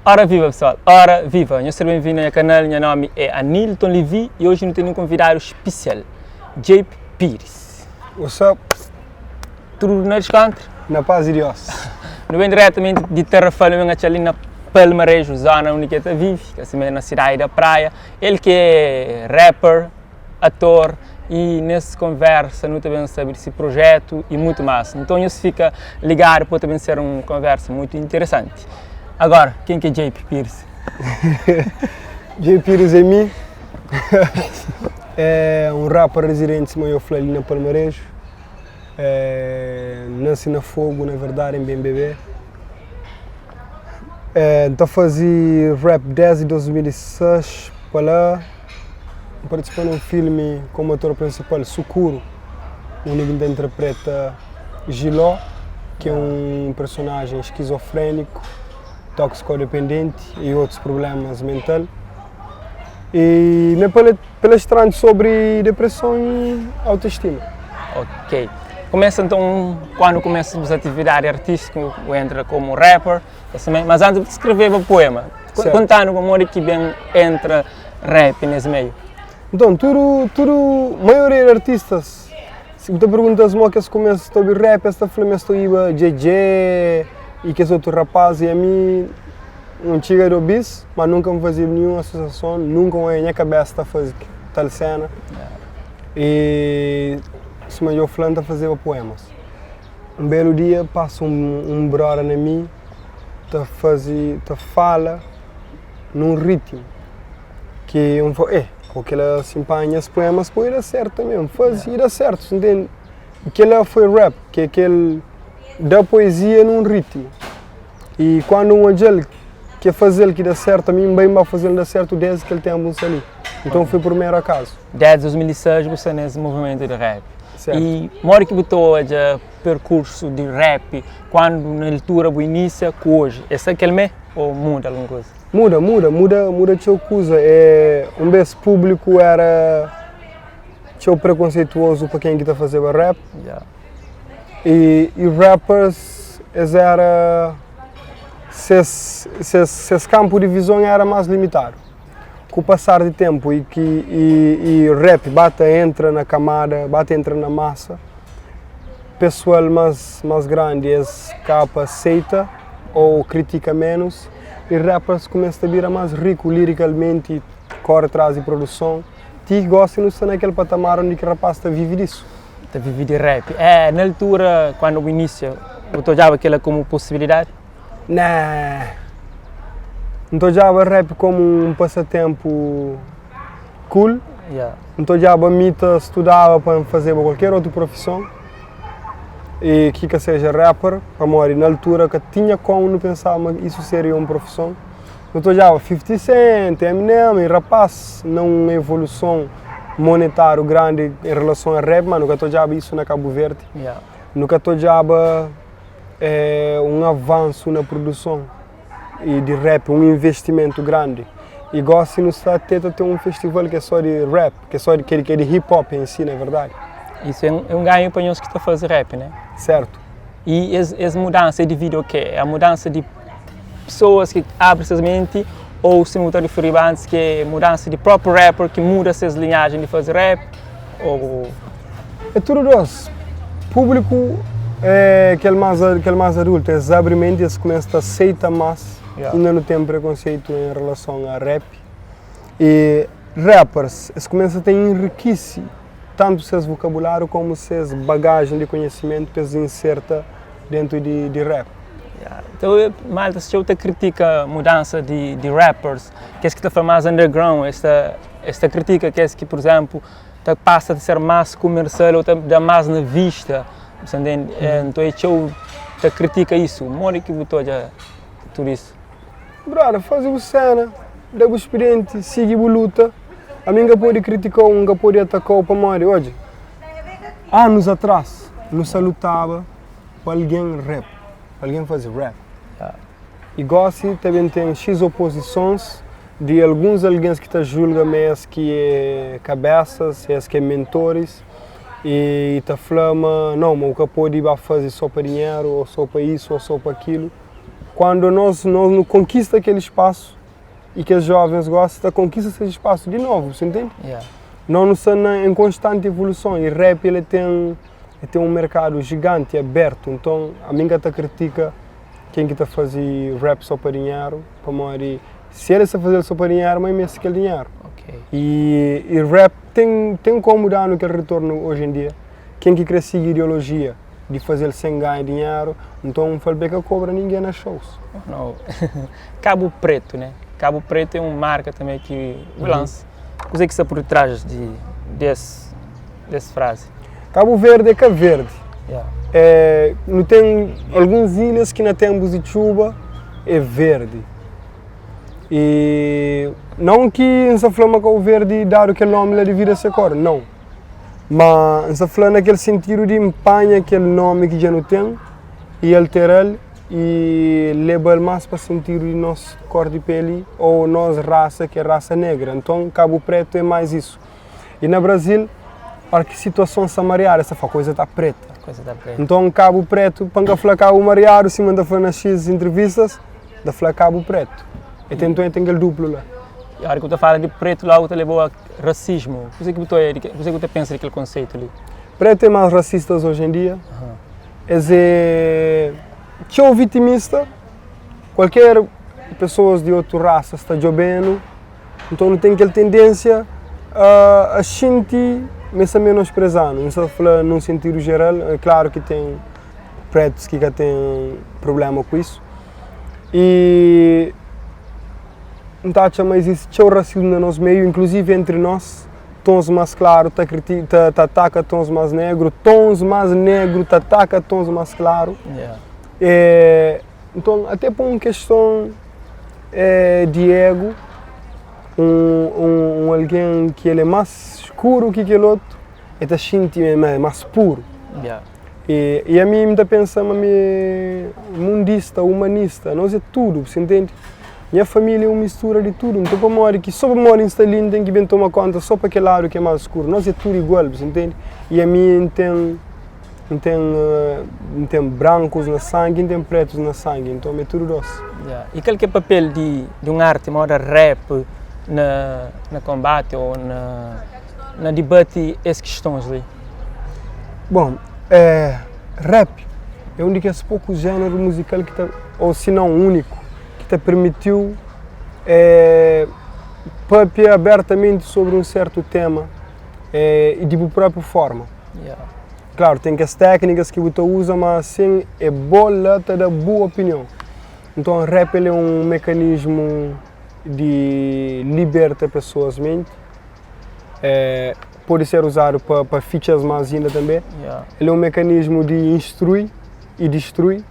Ora viva pessoal, ora viva! Nhos ser ben-vindu na nha kanal, nha nomi é Anilton Levy e oji nu ten un konvidadu spesial, Jaype Pires. What's up? Tudu na deskontra? Na paz di Dios. Nu ben diretamenti di Tarrafal, nu ben atxa li na Palmarejo, zona undi ki el ta vive, ki é sima na sidadi da Praia. El ki é rapper, ator y nes konversa nu ta ben sabe di si projetu y mutu mas. Nton nhos fika ligadu po ta ben ser un konversa mutu interesanti. Agora, ken ki é JP Pires? JP Pires é mi, é un rapper residenti sima yo fla li na Palmarejo. É, nasi na Fogo, na verdadi, N ben bebê. É, N ta faze rap desdi 2006 pa la. N partisipa na un filmi komu ator prinsipal, Sukuru, undi ki N ta interpreta Jiló, ki é un personajen skizofréniku, toksikodependenti i otus prublémas mental. I mi é palestranti sobri depreson i autoestima. Ok. Kumesa nton, kuandu kumesa bus atividadi artístiku, bu entra komu rapper, mas antis bu ta skreveba poema. Kontanu pamodi ki ben entra rap nes meiu. Nton, tudu, tudu, maioria di artistas, si bu ta pergunta-s mo ki es kumesa ta obi rap, es ta fla ma es ta obiba Djedje i kes otu rapaz, i ami N txiga di obi-s, ma nunka N faze ninhun asosiason, nunka N oia nha kabesa ta faze tal sena. I suma dja bu fla, N ta fazeba puemas. Un belu dia pasa un broda na mi ta faze, ta fala nun ritmu ki N fla, eh, ku kila si N panha nhas puemas pode da sertu tanbe. N faze i da sertu, ntende? Kila foi rap, ki é kel da poezia nun ritmu. I kandu N odja-l ki e faze-l ki da sertu, ami N bai N ba faze-l da sertu desdi kel tenpu N sta li. Nton foi purmeru akazu. Desdi 2006 bu sta nes movimentu di rap. Sertu. I modi ki bu ta odja perkursu di rap kandu na altura bu inisia ku oji? É sta kel mé ô muda algun kuza? Muda, muda, muda, muda txeu kuza. É, un bes públiku era txeu prekonseituozu pa ken ki ta fazeba rap. Ya. I, i rappers es era ses, ses, ses kanpu di vizon era más limitadu. Ku pasar di tenpu i ki i, i rap ba ta entra na kamada, ba ta entra na masa, pesoal más, más grandi es ka pa aseita ou kritika menus i rappers kumesa ta bira más riku lirikalmenti, kore tras di produson, ti gosi nu sta na kel patamar undi ki rapaz ta vivi disu. Ta vivi di rap. É, na altura kuandu bu inisia, bu ta odjaba kila komu posibilidadi? Neh. N ta odjaba rap komu un pasatenpu cool. Yeah. N ta odjaba mi ta studaba pa N fazeba kualker otu profison e ki ka seja rapper, pamodi na altura ka tinha komu nu pensaba ma isu seria un profison. Nu ta odjaba 50 Cent, Eminem i rapaz na un evoluson monetáriu grandi en relason a rap, ma nu ka ta odjaba isu na Kabu Verdi. Yeah. Nu ka ta odjaba eh, un avansu na produson e di rap, un investimentu grandi. I gosi nu sta até ta ten un festival ki é só di rap, ki é só di, ki é di hip hop em si, na verdadi. Isso é um, é um ganho pa nhos ki ta faze rap, né? Certo. E es, es mudança é devido ao quê? É a mudança de pessoas ki abri ses menti ou sima bu ta rifiriba antis ki é mudansa di própriu rapper ki muda ses linhajen di faze rap ou. É tudu dos. Públiku é kel más kel más adultu, es abri menti, es kumesa ta seita más, inda nu ten prekonseitu en relason a rap. E rappers, es kumesa ta enrikisi tantu ses vokabuláriu komu ses bagajen di konhesimentu pa es inserta dentu di di rap. Então, malta txeu ta kritika mudansa di di rappers, kes ki ta fla más underground, es ta es ta kritika kes ki, por exemplo, ta pasa di ser más kumersial ou ta da más na vista, bu sta ntende? Nton é txeu ta kritika isu, modi ki bu ta odja tudu isu? Brother, faze bu sena, da bu spirienti, sigi bu luta, ami N ka pode kritika-u, N ka pode ataka-u pamodi, odja, anus atras nu sa lutaba pa algen rap, pa algen faze rap. I gosi ta ben ten xis oposisons di alguns algens ki ta julga ma es ki é kabesas, es ki é mentoris i ta fla ma nau, ma bu ka pode ba faze so pa dinheru, o so pa isu, o so pa kilu. Quando nós nós nu conquista aquele espaço e que os jovens gostam, conquista esse espaço de novo, você entende? Yeah. Nós não estamos em constante evolução e rap ele tem, ele tem um mercado gigante, aberto, então a mim que critica quem que está fazendo rap só para dinheiro, para morrer. Se ele está fazendo só para dinheiro, mas imenso aquele dinheiro. Ok. E, e rap tem, tem como dar no aquele retorno hoje em dia. Quem que quer seguir ideologia de fazer sem ganhar dinheiro, então fala que cobra ninguém nas shows. Não. Cabo Preto, né? Cabo Preto é uma marca também que o lança. O que é que está por trás de, desse, dessa frase? Cabo Verde é Cabo Verde. Yeah. É, não tem algumas ilhas que na tempos de chuva é verde. E não que se flama Cabo Verde dar aquele nome lá devido a essa cor, não. Mas se falando naquele sentido de empanha aquele nome que já não tem e alterar e levar mais para sentido de nossa cor de pele ou nossa raça, que é raça negra. Então Cabo Preto é mais isso. E na Brasil, para que situação samariada, essa coisa está preta. Coisa da preta. Então Cabo Preto, para falar Cabo Mariado, se manda falar nas X entrevistas, da falar Cabo Preto. E tem, então tem aquele duplo lá. E a hora que você fala de preto, logo te levou a racismo. O que você, o que você pensa daquele conceito ali? Preto é mais racistas hoje em dia. É tão vitimista. Qualquer pessoa de outra raça está jogando, então não tem aquela tendência a, a sentir, mas a menosprezar. Não estou falando num sentido geral, é claro que tem pretos que já têm problema com isso. E não está a mas existe o racismo no nosso meio, inclusive entre nós, tons mais claro, tá, tá, tá ataca tons mais negro, tons mais negro, tá ataca tons mais claro. Yeah. É, então, até por uma questão é, de ego, um, um, um alguém que ele é mais escuro que aquele outro, ele está sentindo mais, mais puro. Yeah. E, e a mim me dá pensar, mas me mundista, humanista, nós é tudo, você entende? Minha família é uma mistura de tudo, então para morrer que só para morrer em Stalin tem que bem tomar conta só para aquele lado que é mais escuro. Nós é tudo igual, você entende? E a mim tem não tem, não tem brancos na sangue, não tem pretos na sangue, então é tudo doce. Yeah. E qual que é o papel de, de um arte, uma rap, na, na combate ou na, na debate essas questões ali? Bom, é, rap é um daqueles poucos gêneros musical que tá, ou se não único, que te permitiu é, papiar abertamente sobre um certo tema é, e de própria forma. Yeah. Claro, tem que as técnicas que você usa, mas assim é bola, te dá boa opinião. Então, rap ele é um mecanismo de liberta pessoas mente. É, pode ser usado para features mais ainda também. Yeah. Ele é um mecanismo de instruir e destruir.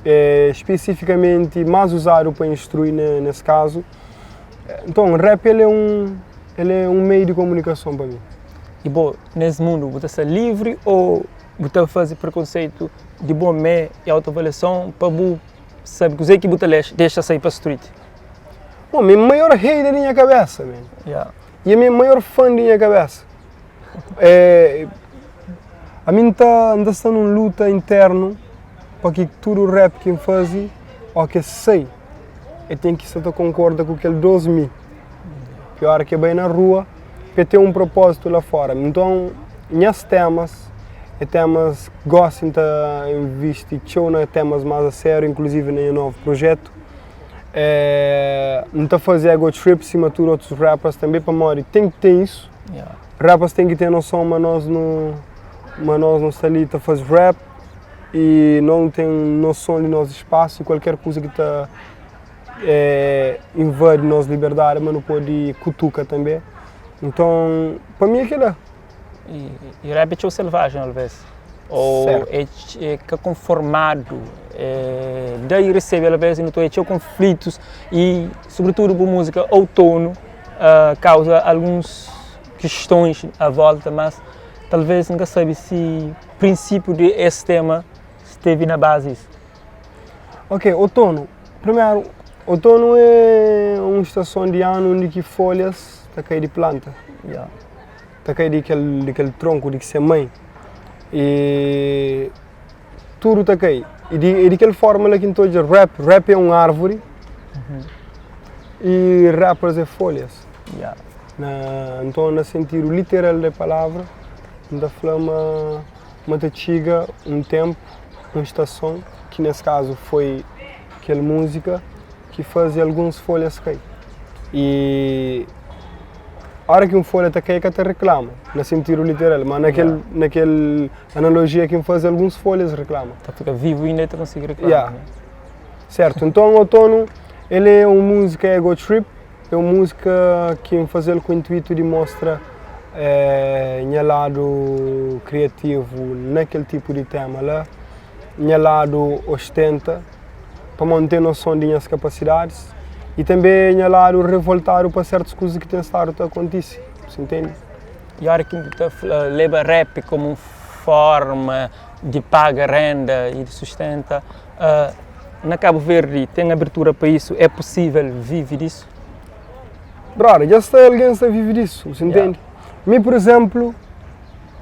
É, especificamente mais usado para instruir nesse caso. Então, rap ele é um meio de comunicação para mim. E bom, nesse mundo, você ser livre ou você fazer preconceito de bom meio e autoavaliação para você saber que que você deixa sair para a street? Bom, minha maior hater da minha cabeça, man. Yeah. E a minha maior fã da minha cabeça. É, a mim está tá numa luta interno para que tudo o rap que eu faz, ou que sei, eu tenho que estar concorda com aquele 12 mil. Pior que bem na rua, para ter um propósito lá fora. Então, minhas temas, é temas que gosto de investir em temas mais a sério, inclusive no novo projeto. É, não está fazer ego trip cima de outros rappers também para morrer. Tem que ter isso. Yeah. Rappers têm que ter noção, mas nós não, mas nós não está ali a fazer rap e não tem noção de nosso espaço e qualquer coisa que está é, invade nossa liberdade, mas não pode cutuca também. Então, para mim é aquilo. é. E, e rap é selvagem, às vezes. Ou Certo. é, é que conformado, é, daí recebe às vezes, então é cheio conflitos e, sobretudo, por música outono, causa algumas questões à volta, mas talvez nunca sabe se o princípio desse tema esteve na base isso. Ok, outono. Primeiro, outono é uma estação de ano onde que folhas tá caindo de planta. Yeah. Tá caindo daquele, daquele tronco de que se mãe. E tudo tá caindo. E di, e di kel forma la ki N ta odja rap. Rap é un árvori e rappers é folhas. Yeah. Na, nton, na sentidu literal de palavra, N ta fla ma, ma ta txiga un ténpu, un stason, ki nes kazu foi kel múzika ki faze alguns folhas kai. E ora ki un folha ta kai, ka ta reklama, na sentidu literal, ma na kel, na kel analogia ki N faze, alguns folhas reklama. Ta fika vivu inda e ta konsigi reklama. Yeah. Né? Certo, então Outono, ele é uma música ego trip, é uma música que eu fazer com o intuito de mostrar nha lado criativo naquele tipo de tema lá, nha lado ostenta, para manter noção de minhas capacidades e também nha lado revoltado para certas coisas que têm estado a acontecer, você entende? E ora ki bu ta fla leba rap komu un forma di paga renda y di sustenta, na Kabu Verdi ten abertura pa isu? É pusível vive disu? Brother, dja sta algen sta vive disu, você entende? Mi, por exemplo,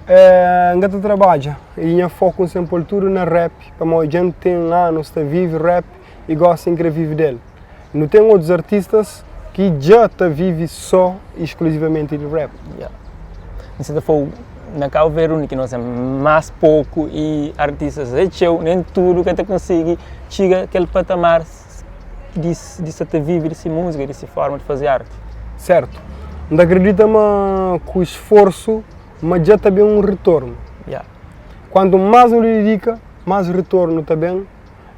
N ka ta trabadja y nha foku N sen pô-l tudu na rap, pamodi dja N ten anus ta vive rap y gosi N kre vive del. Nu ten otus artistas ki dja ta vive só y exclusivamenti di rap. Yeah. N sa ta fla-u, na Kabu Verdi undi ki nos é más poku y artistas é txeu, nen tudu ka ta konsigi txiga kel patamar di di sa ta vive di si múzika, di si forma di faze arti. Sertu. N ta akredita ma ku isforsu ma dja ta ben un ritornu. Yeah. Kuantu más nu didika, más ritornu ta ben.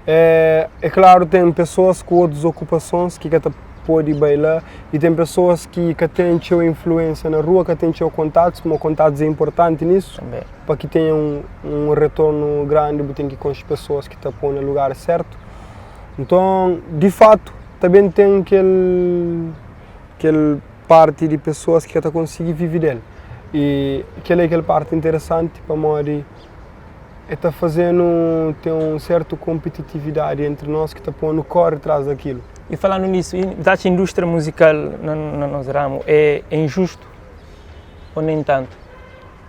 É, é klaru ten pesoas ku otus okupasons ki ka ta pode bai la y ten pesoas ki ka ten txeu influensia na rua, ka ten txeu kontatus, kuma kontatus é inportanti nisu. Tanbe. Pa ki tenha un retornu grandi bu ten ki konxe pesoas ki ta pô na lugar sertu. Nton, di fatu, ta ben ten kel kel parti di pesoas ki ka ta konsigi vive del. Y kel-la é kel parti interesanti pamodi e ta faze-nu ten un sertu konpetitividadi entri nos ki ta pô-nu kóre tras di akilu. Y falandu nisu, bu ta atxa indústria muzikal na nos ramu é injustu ô nen tantu?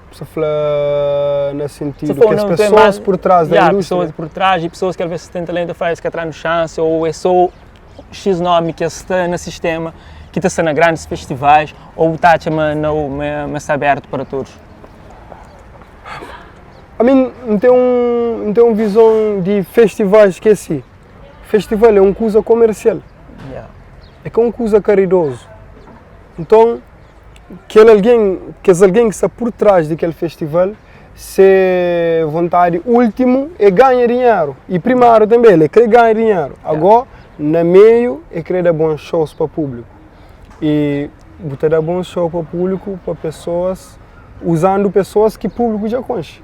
Bu sta fla na sentidu kes pesoas pur trás da indústria? Pesoas pur trás y pesoas ki alvês ten talentu fla es ka tra-nu xansi ô é sô X nomi ki sta na sistema ki ta sta na grandis festivais ô bu ta atxa ma nau ma sta abertu para todos? Ami N ten un N ten un vizon di festivais ki é si, festival é un kuza komersial, é ka un kuza karidozu. Nton kel algen, kes algen ki sta pur tras di kel festival, se vontadi últimu é ganha dinheru i primeru tanbe el krê ganha dinheru. Agó na meiu el krê da bons shows pa públiku i bu ta da bons show pa públiku pa pesoas uzandu pesoas ki públiku dja konxe.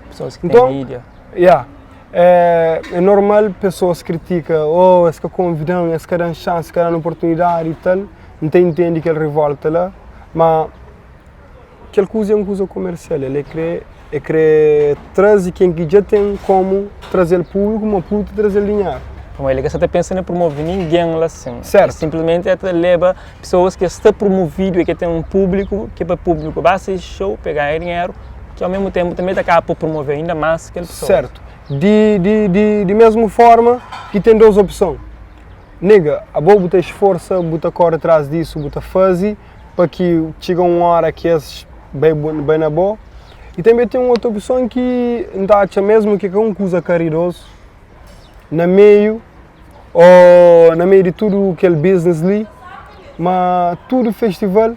Pesoas ki ten mídia. Ya. É, é normal pesoas kritika, oh, es ka konvidan, es ka dan xansi, es ka dan oportunidadi i tal. N ta intende kel rivolta la, ma kel kuza é un kuza komersial, el é kre, é kre traze ken ki dja ten komu traze-l públiku, ma públiku ta traze-l dinheru. Pamodi el ka sa ta pensa na promove ningen la sin. Sertu. Simplesmenti el ta leba pesoas ki sta promovidu e ki ten un públiku ki é pa públiku ba sisti show pa e ganha dinheru, ki ao mesmu tenpu tanbe ta kaba pa promove ainda mas kel pesoa. Sertu. Di, di, di, di mesmu forma ki ten dos opson. Nega, abo bu ta esforsa, bu ta kore tras disu, bu ta faze pa ki txiga un ora ki es bai, bai na bo. I tanbe ten un otu opson ki N ta atxa mesmu ki ka un kuza karidozu, na meiu ô na meiu di tudu kel business li, ma tudu festival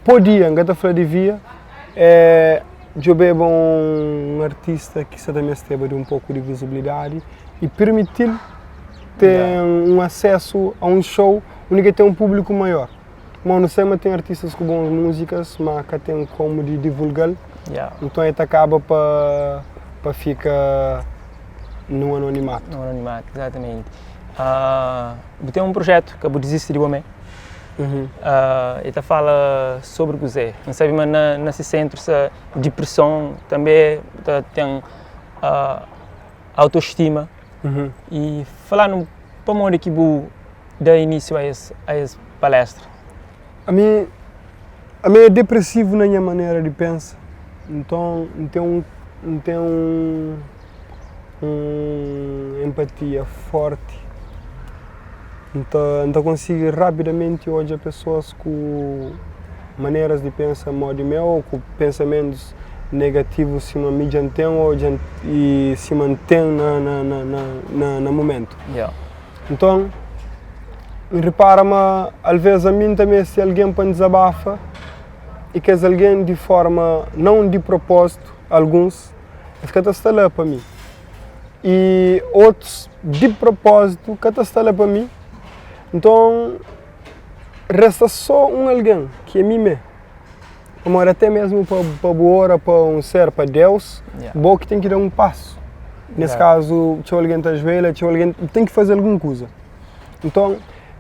podia, N ka ta fla devia, é djobeba un artista ki sa ta mesteba di un poku di vizibilidadi i pirmiti-l ten un asesu a un show undi ki ten un públiku maior. Má nu sai ma ten artistas ku bons múzikas, má ka ten komu di divulga-l, nton el ta kaba pa pa fika nun anonimatu. Nun anonimatu, izatamenti. Bu ten un projetu ka bu dizisti di bo mê, el ta fala sobri kuzê? N sabe ma na si sentru sta dipreson, tanbe ta ten autostima i fala-nu pamodi ki bu da inísiu a es a es palestra? Ami ami é depresivu na nha manera di pensa, nton N ten un N ten un. Un empatia forti. N ta N ta konsigi rapidamenti odja pesoas ku maneras di pensa modi meu ô ku pensamentus negativu sima mi dja N ten ô dja N i sima N ten na na na na na na mumentu. Nton, N ripara ma alvês ami N ta meste algen pa N dizabafa i kes algen di forma nãu di propózitu, alguns, es ka ta sta la pa mi. I otus di propózitu ka ta sta la pa mi. Nton, resta sô un algen, ki é mi mê. Pamodi até mesmu pa pa bu ora pa un ser, pa Deus, bo ki ten ki da un pasu. Nes kazu, txeu algen ta ajuelha, txeu algen ten ki faze algun kuza. Nton,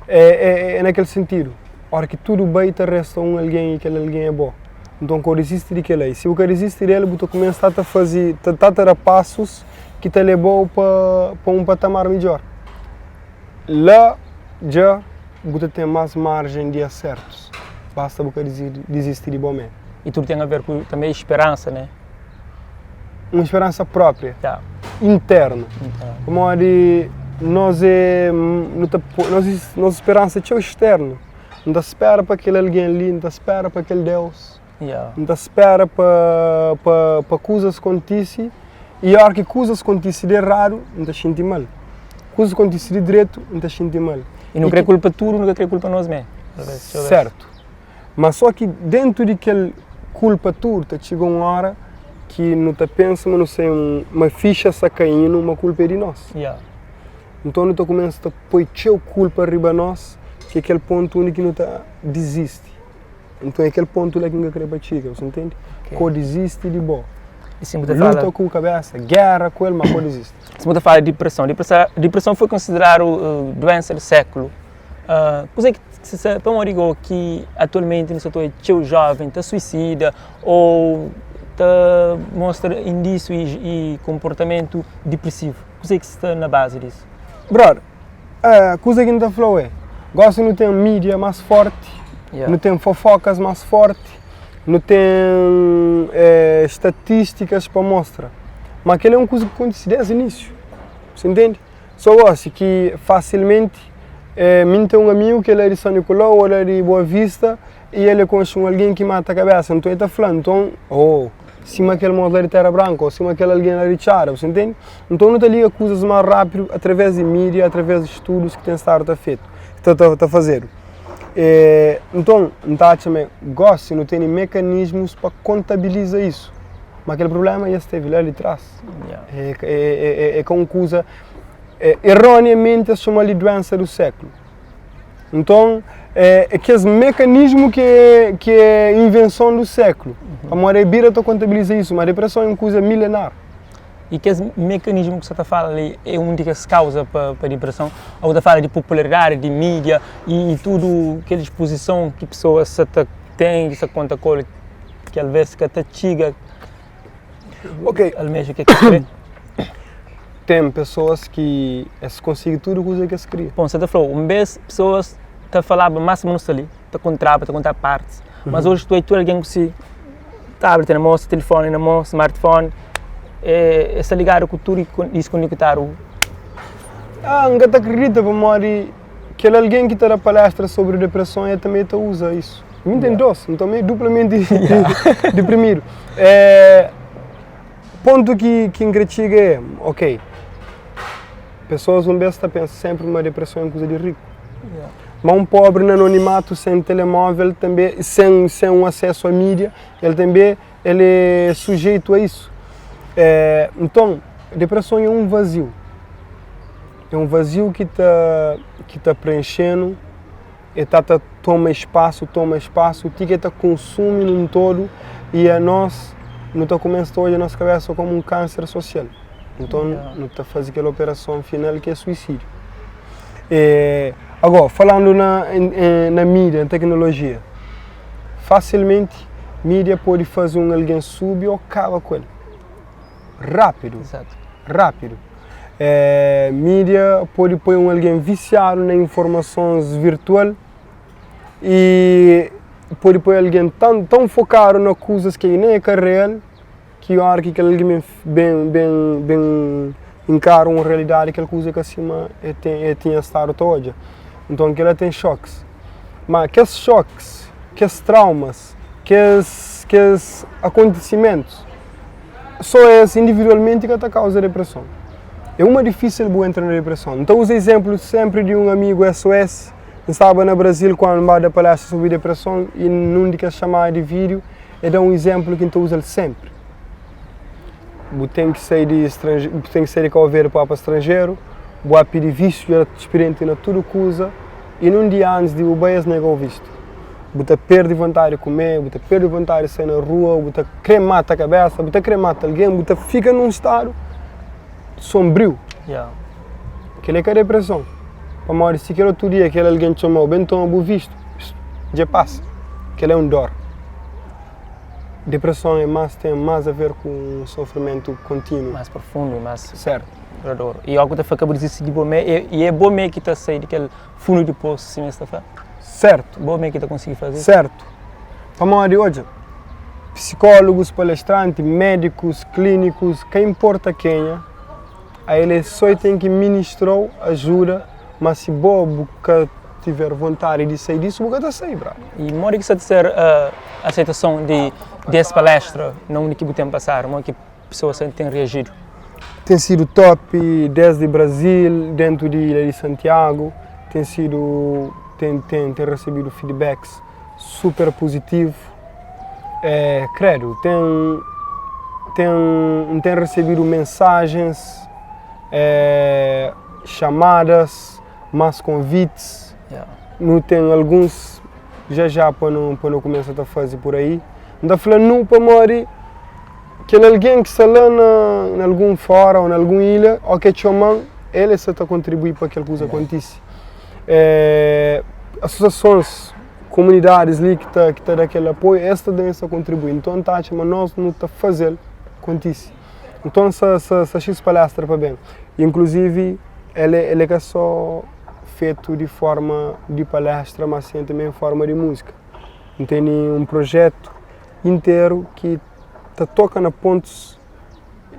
é é é na kel sentidu, óra ki tudu bai ta resta un algen i kel algen é bo. Nton, ka bu dizisti di kel-la. I si bu ka dizisti di el, bu ta kumesa ta faze, ta ta da pasus ki ta leba-u pa pa un patamar midjór. La dja bu ta ten más marjen di asertus, basta bu ka dizisti di bo mé. I tudu ten a ver ku tanbe speransa, ne? Un speransa própria, internu. Pamodi nos é, nu ta poi, nos nos speransa é txeu externu. Nu ta spera pa kel algen li, nu ta spera pa kel Deus, nu ta spera pa pa pa kuzas kontise i óra ki kuzas kontise di eradu, nu ta xinti mal. Kuzas kontise di dretu, nu ta xinti mal. I nu krê kulpa tudu, nu ka krê kulpa nos mê. Sértu. Má só ki déntu di kel kulpa tudu, ta txiga un óra ki nu ta pensa ma nu sai un, ma fixa sta kaindu, ma kulpa é di nos. Nton nu ta kumesa ta poi txeu kulpa riba nos, ki é kel pontu undi ki nu ta dizisti. Nton é kel pontu la ki N ka krê pa txiga, bu ntende? K'o dizisti di bo. Luta ku kabésa, géra ku el, ma k'o dizisti. Sima bu ta fala di dipreson, dipreson foi konsideradu duénsa di sékulu. Kuzê ki pamodi gó ki atualmenti nu sta ta odja txeu jóven ta suisida ô ta mostra indísiu i konportamentu dipresivu? Kuzê ki sta na bazi disu? Brother, kuza ki N ta fla-u é, gosi nu ten mídia más fórti, nu ten fofokas más fórti, nu ten statístikas pa mostra ma kel-la é un kuza ki kontise désdi inísiu, bu ntende? Sô gosi ki fasilmenti mi N ten un amigu ki el é di San Nikolau ô el é di Boa Vista i el é konxe un algen ki mata kabésa, nton el ta fla, nton, oh, sima kel mos la di Tera Branka ô sima kel algen la di Txada, bu sta ntende? Nton nu ta liga kuzas más rápidu através di mídia, através di studus ki ten stadu ta fetu, ta ta fazedu. Nton, N ta atxa ma gósi nu tene mekanismus pa kontabiliza isu, ma kel prubléma dja stevi la di tras. É é é ka un kuza, erroneamenti es txoma-l di duénsa du séklu. Nton, é kes mekanismu ki é ki é invenson du séklu, pamodi é bira ta kontabiliza isu, ma depreson é un kuza milenar. I kes mekanismu ki bu sta ta fala li é un di kes kauza pa pa depreson? Ô bu ta fala di popularidadi di mídia i tudu kel dispozison ki pesoas sa ta ten ki sa konta ku el ki alvês ka ta txiga Ok. Almeja ke ki kre. Ten pessoas ki es konsigi tudu kuza ki es kria. Bom, sa ta fla, un bes pessoas ta falaba mas sima nu sta li, ta kontraba, ta konta partis, mas oji tu é tudu algen ku si tablet na mon, si telefoni na mon, smartphone, e sta ligadu ku tudu i diskonekitadu. Ah, N ka ta kridita pamodi kel algen ki ta da palestra sobri depreson el tanbe ta uza isu. Mi ten dos, nton mi é duplamenti deprimidu. É, pontu ki, ki N kre txiga é, ok, pesoas un bes ta pensa sénpri ma depreson é un kuza di riku. Ma un pobri na anonimatu, sen telemóvel, tanbe, sen, sen un asesu a mídia, el tanbe el é sujeitu a isu. É, nton, depreson é un vaziu. É un vaziu ki ta, ki ta prenxe-nu. E ta ta toma espasu, toma espasu, ti ki e ta konsumi nun todo i anos nu ta kumesa ta odja nos kabesa komu un kanser sosial. Nton nu ta faze kel operason final ki é suisídiu. E, agora, falandu na, na mídia, na teknolojia, fasilmenti mídia pode faze un algen subi ô kaba ku el. Rápidu. Rápidu. É, mídia pode poi un algen visiadu na informasons virtual i pode poi algen tão, tão fokadu na kuzas ki nem é ka real ki óra ki kel algen ben, ben, ben, ben. Inkara un realidadi kel kuza ka sima e ten e tinha stadu ta odja. Nton kila ten xoks. Ma kes xoks, kes traumas, kes kes akontisimentus, so es individualmenti ka ta kauza depreson. É uma difisil bu entra na depreson. N ta uza izemplu sempri di un amigu SOS. N staba na Brazil kuandu N ba da palestra sobri depreson i nun di kes xamada di vídiu e da un izemplu ki N ta uza-l sempri. Bu ten ki sai di strange, bu ten ki sai di Cabo Verde pa ba pa stranjeru, bu ba pidi vistu, dja spirienti na tudu kuza i nun dia antis di bu bai es nega-u vistu. Bu ta perdi vontadi di kume, bu ta perdi vontadi di sai na rua, bu ta kre mata kabesa, bu ta kre mata algen, bu ta fika nun stadu sonbriu. Yeah. Kel-li é ka depreson, pamodi si kel otu dia kel algen txoma-u, ben toma bu vistu, dja pasa. Kel-li é un dor. Depreson é más ten más a ver ku un sofrimentu kontinu. Más profundu, más Sértu. duradoru. I óki bu ta fla ka bu dizisti di bo mê, i é bo mê ki ta sai di kel fundu di posu, sima es ta fla? Sértu. Bo mê ki ta konsigi faze isu? Sértu. Pamodi, odja, psikólugus, palestranti, médikus, klínikus, ka inporta kenha, a el é sô el ten ki ministra-u ajuda, má si bo bu ka tiver vontadi di sai disu, bu ka ta sai, brother. I modi ki sta ta ser aseitason di di es palestra na undi ki bu ten pasadu? Modi ki pesoas ten reajidu? Ten sidu top, desdi Brazil, dentu di ilha di Santiagu, ten sidu, ten ten ten recebidu feedbacks super puzitivu. É, credo, ten ten N ten recebidu mensajens, é, chamadas, más konvitis. Nu ten alguns já já pa nu pa nu kumesa ta faze pur aí. N ta fla nu pamodi kel algen ki sta la na na algun fora ô na algun ilha ó ke txoma-m el sta ta kontribui pa kel kuza kontise. Asosiasons, komunidadis li ki ta ki ta da kel apoiu es ta ben sta kontribui. Nton N ta atxa ma nos nu ta faze-l kontise. Nton sa sa sa xis palestra pa ben. Inkluzivi el é el é ka só fetu di forma di palestra, mas sin tanbe en forma di múzika. N tene un projetu interu ki ta toka na pontus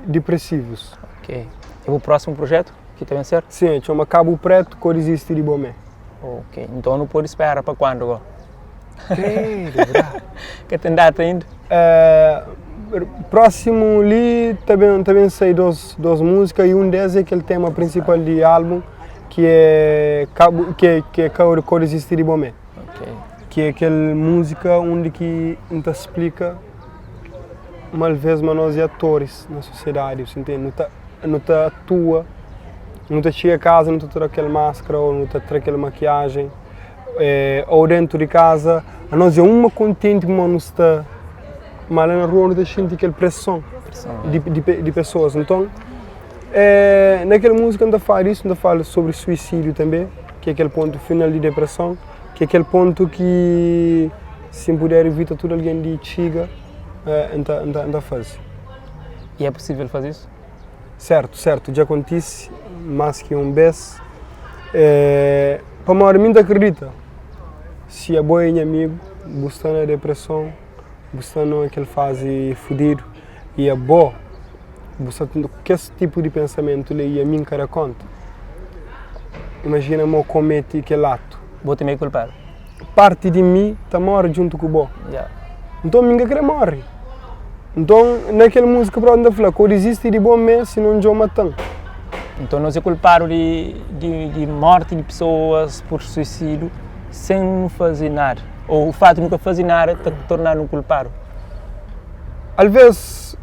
dipresivus. Ok. É bu prósimu projetu ki ta ben ser? Sin, txoma Kabu Pretu Ko Dizisti di Bo Mé. Ok, nton nu pode spera pa kuandu go? Credo, bra. Ka ten data inda? Eh, prósimu li ta ben, ta ben sai dos, dos múzika i un des é kel tema prinsipal di álbum ki é Kabu, ki é, ki é Ka Ko Dizisti di Bo Mé. Ok. Ki é kel múzika undi ki N ta splika ma alvês ma nos é atoris na sosiedadi, bu ntende? Nu ta, nu ta atua, nu ta txiga kaza nu ta tra kel maskra ô nu ta tra kel makiajen ô dentu di kaza anos é uma kontenti pamodi nu sta ma la na rua nu ta xinti kel preson di pesoas. Nton na kel múzika N ta fala disu, N ta fala sobri suisídiu tanbe ki é kel pontu final di depreson, ki é kel pontu ki si N puder ivita tudu algen di txiga N ta N ta faze. I é pusível faze isu? Sertu, sertu, dja kontise más ki un bês. Pamodi mi N ta kridita, si abo é nha amigu, bu sta na depreson, bu sta na kel fazi fudidu i abo bu sta ku kes tipu di pensamentu li i ami N ka da konta, imajina ma bu kometi kel atu. Bo tanbe é kulpadu. Parti di mi ta móre djuntu ku bo. Nton mi N ka krê móre. Nton, na kel múzika própi N ta fla, Ka bu dizisti di bo mê, sinon dja bu mata-m. Nton, nos é kulpadu di, di, di mórti di pesoas pur suisidu sen nu faze nada. Ô u fatu di nu ka faze nada ta torna-nu kulpadu? Alvês,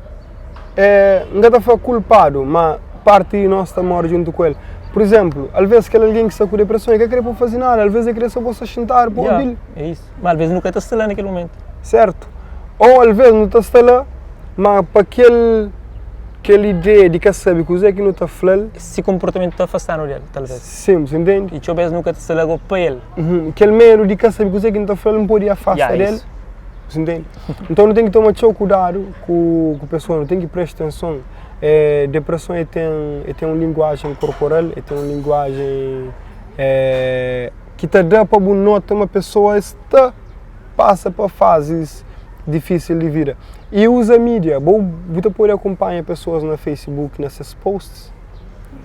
é, N ka ta fla kulpadu, má párti di nos ta móre djuntu ku el. Pur izénplu, alvês kel algen ki sta ku depreson el ka krê pa bu faze nada, alvês el krê sô pa bu sta xintadu pa obi-l. É isu. Má alvês nu ka ta sta la na kel momentu. Sértu. Ô alvês nu ta sta la, má pa kel kel ideia di ka sabe kuzê ki nu ta fla-l. Si konportamentu ta afasta-nu di el, talvês. Sin, bu intende? I txeu bês nu ka ta sta la gó pa el. Kel medu di ka sabe kuzê ki nu ta fla-l, nu pode afasta di el. Bu intende? Nton nu ten ki toma txeu kudadu ku ku pesoa, nu ten ki presta atenson. Depreson el ten el ten un linguajen korporal, el ten un linguajen ki ta da pa bu nota ma pesoa sta pasa pa fazis difísil di vida. I uza mídia, bo bu ta pode akunpanha pesoas na Facebook na ses posts.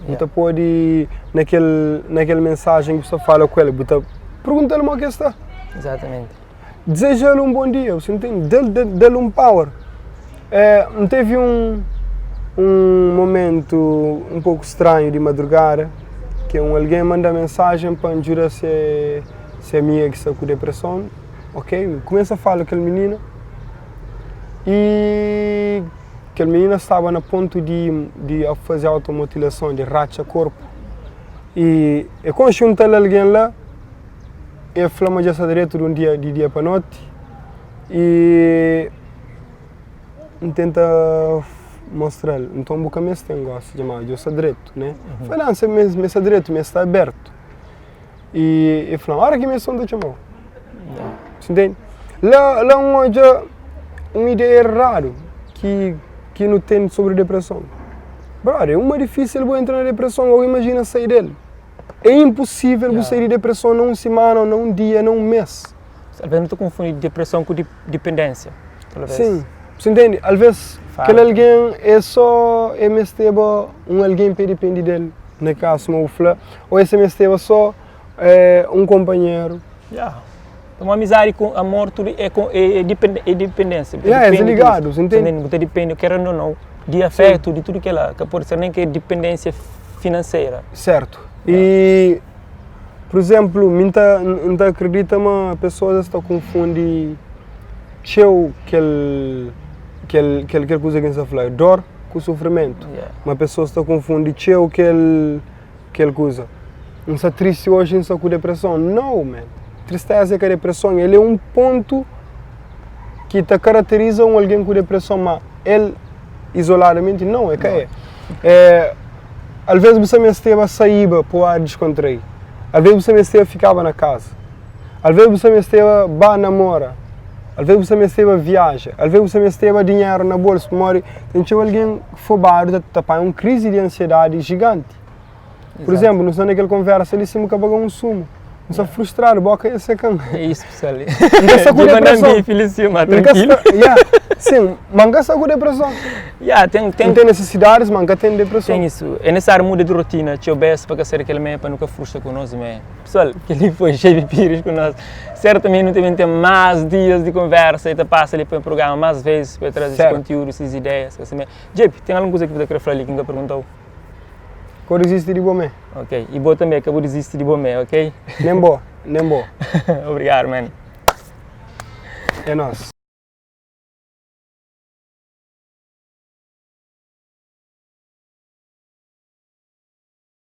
Bu ta pode na kel na kel mensajen ki bu sta fala ku el, bu ta pergunta-l mo ki el sta. Exatamente. Deseja-l un bon dia, bu ntende? Da-l da-l un power. Eh, N tevi un un momentu un poku stranhu di madrugada ki un algen manda mensajen pa N djuda se se amiga ki sta ku depreson, ok, N kumesa fala ku kel minina i Kel minina staba na pontu di di faze automutilason, di ratxa korpu. I e konxe un tal algen la, e fla ma dja sta dretu di un dia di dia pa noti. I N tenta mostra-l, nton bu ka meste ten gosi dja ma dja sta dretu, ne? Fla, la, N sta dretu, mi sta abertu. I e fla, ora ki mi son ta txomau. Entende? La, la un odja un ideia erradu ki, ki nu ten sobri depreson. Brother, é uma difícil bu entra na depreson ou imagina sair del. É impossível bu sair di depreson na un semana ou na un dia, na un mês. Talvez nu ta konfundi depreson ku dipendênsia. Talvez. Sim, você entende? Alvez kel algen é só é mesteba un algen pa dipende del, na kasu ma bu fla, Ô es ta mesteba sô un konpanheru. Ya. Pamodi amizadi ku amor tudu é é é dipendénsia. Ya, es é ligadu, bu ntende? Bu ta dipende, kerendo ou nau, di afetu, di tudu kila. Ka pode ser nen ki é dipendénsia finanseira. Sertu. I, pur izénplu, mi N ta N ta akridita ma pesoas es ta konfundi txeu kel kel kel kuza ki N sta fla, dór ku sufrimentu. Ma pesoas ta konfundi txeu kel Kel kuza. N sta tristi oji, N sta ku depreson. No, man. Tristeza é ka depreson. El é un pontu ki ta karateriza un algen ku depreson, ma el izoladamenti nau, é ka é. É, alvês bu sta mesteba saíba pa ar diskontrai. Alvês bu sta mesteba fikaba na kaza. Alvês bu sta mesteba ba namora. Alvês bu sta mesteba viaja. Alvês bu sta mesteba dinheru na bolsu, pamodi ten txeu algen fobadu ta ta panha un krizi di ansiedadi jiganti. Por izénplu, nu sta na kel konversa li, si nu ka paga un sumu, nu sta frustradu, boka ia seka-m. É isso, pessoal. N ka sta ku Di mandan depreson. bife li sima, N ka tranquilo. sta, yeah, sim, ma N ka sta ku depreson. Yeah, ten, ten, N ten nesesidadis, ma N ka ten depreson. Ten isso. É nesesáriu muda di rotina txeu bes pa ka ser kel mé, pa nu ka frustra ku nos mé. Pessoal, kel-li foi Xavi Pires ku nos. Sertamenti nu ta ben ten más dias di konversa i ta pasa li pa programa más vezes pa traze esse konteúdu, esses ideias. JP, ten algun kuza ki bu ta kre fla li ki N ka perguntau? Ka bu dizisti di bo mé. Ok, i bo tanbe ka bu dizisti di bo mé, ok? Nen bo, nen bo. Obrigadu, man. É nos.